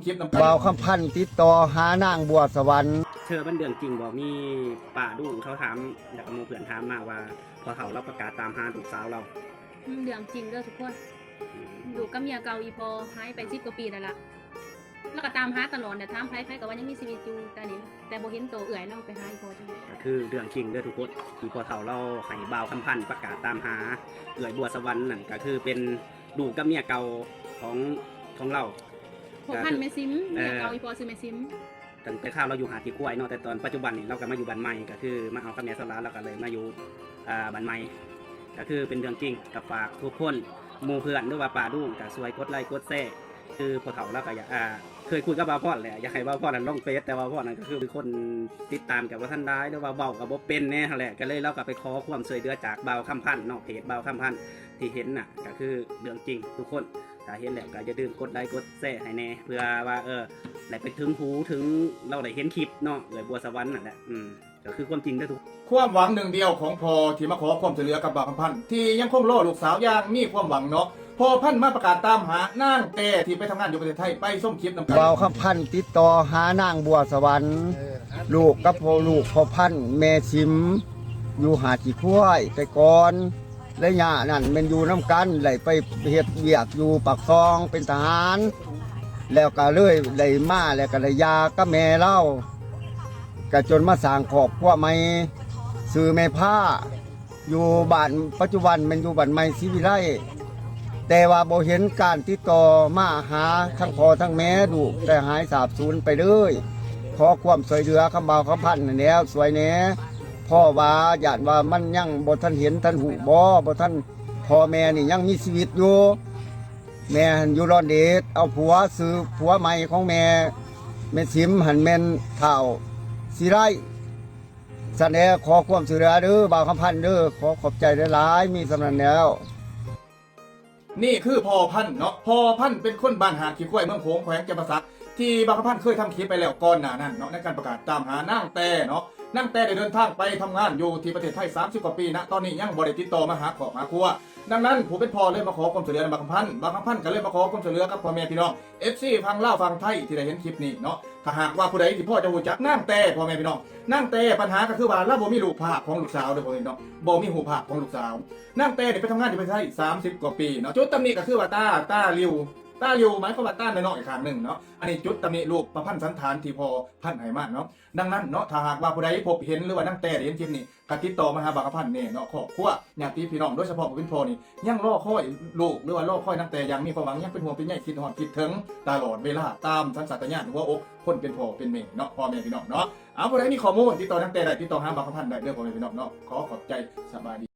ຄລິບນຳກັນ ບ່າວຄຳພັນຕິດຕໍ່ຫານາງບົວສະຫວັນ. ເທື່ອມັນເລື່ອງຈິງບໍ່? ມີປ້າລຸງເຂົາຖາມ ແລ້ວກໍໝູ່ເພື່ອນຖາມມາວ່າ ພໍ່ເຖົ້າລາວປະກາດຕາມຫາລູກສາວລາວ. ອືມ ເລື່ອງຈິງເດີທຸກຄົນ. ອືມ ລູກກັບເມຍເກົ່າອີ່ພໍ່ຫາຍໄປສິບກວ່າປີແລ້ວລະ. ລາວກໍຕາມຫາຕະຫຼອດແຫຼະ ຖາມໃຜ ໃຜກໍວ່າຍັງມີຊີວິດຢູ່ ແຕ່ນີ້ ແຕ່ບໍ່ເຫັນໂຕເອື້ອຍລາວໄປຫາອີ່ພໍ່ຈັ່ງໃດ. ກໍຄືເລື່ອງຈິງເດີທຸກຄົນ ທີ່ພໍ່ເຖົ້າລາວໃຫ້ບ່າວຄຳພັນປະກາດຕາມຫາເອື້ອຍບົວສະຫວັນນັ້ນ ກໍຄືເປັນລູກກັບເມຍເກົ່າຂອງ ຂອງລາວ. ພົວພັນແມ່ຊິມ ເອີ ເມຍເກົ່າອີ່ພໍ່ຊື່ແມ່ຊິມ. ຕັ້ງແຕ່ຄາວລາວຢູ່ຫາດຂີ້ຄວາຍເນາະ ແຕ່ຕອນປັດຈຸບັນນີ້ລາວກໍມາຢູ່ບ້ານໃໝ່ ກໍຄືມາເອົາກັບແມ່ສາລາ ແລ້ວກໍເລີຍມາຢູ່ ອ່າ ບ້ານໃໝ່. ກໍຄືເປັນເລື່ອງຈິງ ກໍຝາກທຸກຄົນ ໝູ່ເພື່ອນ ຫຼືວ່າປ້າລຸງ ກໍຊ່ວຍກົດໄລກົດແຊ. ຄືພໍ່ເຖົ້າລາວກໍຢາກ ອ່າ ເຄີຍຄຸຍກັບບ່າວພອນແຫຼະ ຢາກໃຫ້ບ່າວພອນນັ້ນລົງເຟສ ແຕ່ບ່າວພອນນັ້ນກໍຄືຄົນຕິດຕາມກໍບໍ່ທັນຫຼາຍ ຫຼືວ່າເວົ້າກໍບໍ່ເປັນແດ່ຫັ້ນແຫຼະ ກໍເລີຍລາວກໍໄປຂໍຄວາມຊ່ວຍເຫຼືອຈາກບ່າວຄຳພັນເນາະ ເພຈບ່າວຄຳພັນທີ່ເຫັນນະ ກໍຄືເລື່ອງຈິງທຸກຄົນ. ຖ້າເຫັນແລ້ວກໍຢ່າລືມກົດໄລກົດແຊໃຫ້ແດ່ ເພື່ອວ່າ ເອີ ໄດ້ໄປເຖິງຫູເຖິງ ລາວໄດ້ເຫັນຄລິບເນາະ ເອື້ອຍບົວສະຫວັນນັ້ນແຫຼະ. ອືມ ກໍຄືຄວາມຈິງເດີທຸກ ຄວາມຫວັງໜຶ່ງດຽວຂອງພໍ່ທີ່ມາຂໍຄວາມຊ່ວຍເຫຼືອກັບບ່າວຄຳພັນ ທີ່ຍັງຄົງລໍລູກສາວຢ່າງມີຄວາມຫວັງເນາະ. ພໍ່ພັນມາປະກາດຕາມຫານາງແຕ່ທີ່ໄປທຳງານຢູ່ປະເທດໄທ ໄປຊົມຄລິບນຳກັນ. ບ່າວຄຳພັນຕິດຕໍ່ຫານາງບົວສະຫວັນ ເອີ ລູກກັບພໍ່ ລູກພໍ່ພັນແມ່ຊິມ ຢູ່ຫາດຂີ້ຄວາຍແຕ່ກ່ອນ. ໄລຍະນັ້ນແມ່ນຢູ່ນຳກັນ ໄດ້ໄປເຮັດວຽກຢູ່ປາກຊ່ອງເປັນທະຫານ ແລ້ວກໍເລີຍໄດ້ມາ ແລ້ວກໍໄດ້ຫຍ່າກັບແມ່ລາວ ກໍຈົນມາສ້າງຄອບຄົວໃໝ່ ຊື່ແມ່ພາ ຢູ່ບ້ານ ປັດຈຸບັນແມ່ນຢູ່ບ້ານໃໝ່ສີວິໄລ ແຕ່ວ່າບໍ່ເຫັນການຕິດຕໍ່ມາຫາທັງພໍ່ທັງແມ່ ລູກໄດ້ຫາຍສາບສູນໄປເລີຍ. ຂໍຄວາມຊ່ວຍເຫຼືອຄຳບ່າວຄຳພັນນັ້ນແຫຼ້ວ ຊ່ວຍແດ່ ເພາະວ່າຢ້ານວ່າມັນຍັງບໍ່ທັນເຫັນທັນຮູ້ບໍ ບໍ່ທັນ ພໍ່ແມ່ນີ້ຍັງມີຊີວິດຢູ່ ແມ່ຫັ້ນຢູ່ລອນເດດ ເອົາຜົວ ຊື່ຜົວໃໝ່ຂອງແມ່ ແມ່ຊິມຫັ້ນແມ່ນທ້າວສີໄລ. ຊັ້ນແຫຼະ ຂໍຄວາມຊ່ວຍເຫຼືອເດີ ບ່າວຄຳພັນເດີ ຂໍຂອບໃຈຫຼາຍໆ ມີສ່ຳນັ້ນແລ້ວ. ນີ້ຄືພໍ່ພັນເນາະ ພໍ່ພັນເປັນຄົນບ້ານຫາດຂີ້ຄວາຍ ເມືອງໂຂງ ແຂວງຈຳປາສັກ ທີ່ບ່າວຄຳພັນເຄີຍທຳຄລິບໄປແລ້ວກ່ອນໜ້ານັ້ນເນາະ ໃນການປະກາດຕາມຫານາງແຕ່ເນາະ. ນາງແຕ່ໄດ້ເດີນທາງໄປທຳງານຢູ່ທີ່ປະເທດໄທສາມສິບກວ່າປີນະ ຕອນນີ້ຍັງບໍ່ໄດ້ຕິດຕໍ່ມາຫາຄອບຫາຄົວ. ດັ່ງນັ້ນ ຜູ້ເປັນພໍ່ເລີຍມາຂໍຄວາມຊ່ວຍເຫຼືອນຳບ່າວຄຳພັນ ບ່າວຄຳພັນກໍເລີຍມາຂໍຄວາມຊ່ວຍເຫຼືອກັບພໍ່ແມ່ພີ່ນ້ອງ ເອັຟຊີ ຝັ່ງລາວຝັ່ງໄທທີ່ໄດ້ເຫັນຄລິບນີ້ເນາະ. ຖ້າຫາກວ່າຜູ້ໃດທີ່ພໍຈະຮູ້ຈັກນາງແຕ່ ພໍ່ແມ່ພີ່ນ້ອງ ນາງແຕ່ ບັນຫາກໍຄືວ່າລາວບໍ່ມີຮູບພາບຂອງລູກສາວເດີ ພໍ່ແມ່ພີ່ນ້ອງ ບໍ່ມີຮູບພາບຂອງລູກສາວ. ນາງແຕ່ໄດ້ໄປທຳງານຢູ່ປະເທດໄທສາມສິບກວ່າປີເນາະ. ຈຸດຕຳໜິກໍຄືວ່າຕາ ຕາຫຼິວ ຕາຫຼິວໝາຍຄວາມວ່າຕານ້ອຍໆຂ້າງໜຶ່ງເນາະ. ອັນນີ້ຈຸດຕຳໜິຮູບປະພັນສັນຖານທີ່ພໍ່ພັນໃຫ້ມາເນາະ. ດັ່ງນັ້ນເນາະ ຖ້າຫາກວ່າຜູ້ໃດພົບເຫັນ ຫຼືວ່ານາງແຕ່ໄດ້ເຫັນຄລິບນີ້ ກໍຕິດຕໍ່ມາຫາບ່າວຄຳພັນແດ່ເນາະ. ຄອບຄົວ ຍາດຕິພີ່ນ້ອງ ໂດຍສະເພາະຜູ້ເປັນພໍ່ນີ້ ຍັງລໍຄອຍລູກ ຫຼືວ່າລໍຄອຍນາງແຕ່ຢ່າງມີຄວາມຫວັງ ຍັງເປັນຫ່ວງເປັນໃຍ ຄິດຮອດຄິດເຖິງຕະຫຼອດເວລາ ຕາມສັນຊາດຕະຍານຫົວອົກຄົນເປັນພໍ່ເປັນແມ່ເນາະ ພໍ່ແມ່ພີ່ນ້ອງເນາະ. ເອົາ ຜູ້ໃດມີຂໍ້ມູນຕິດຕໍ່ນາງແຕ່ໄດ້ ຕິດຕໍ່ຫາບ່າວຄຳພັນໄດ້ເດີ ພໍ່ແມ່ພີ່ນ້ອງເນາະ. ຂໍຂອບໃຈ ສະບາຍດີ.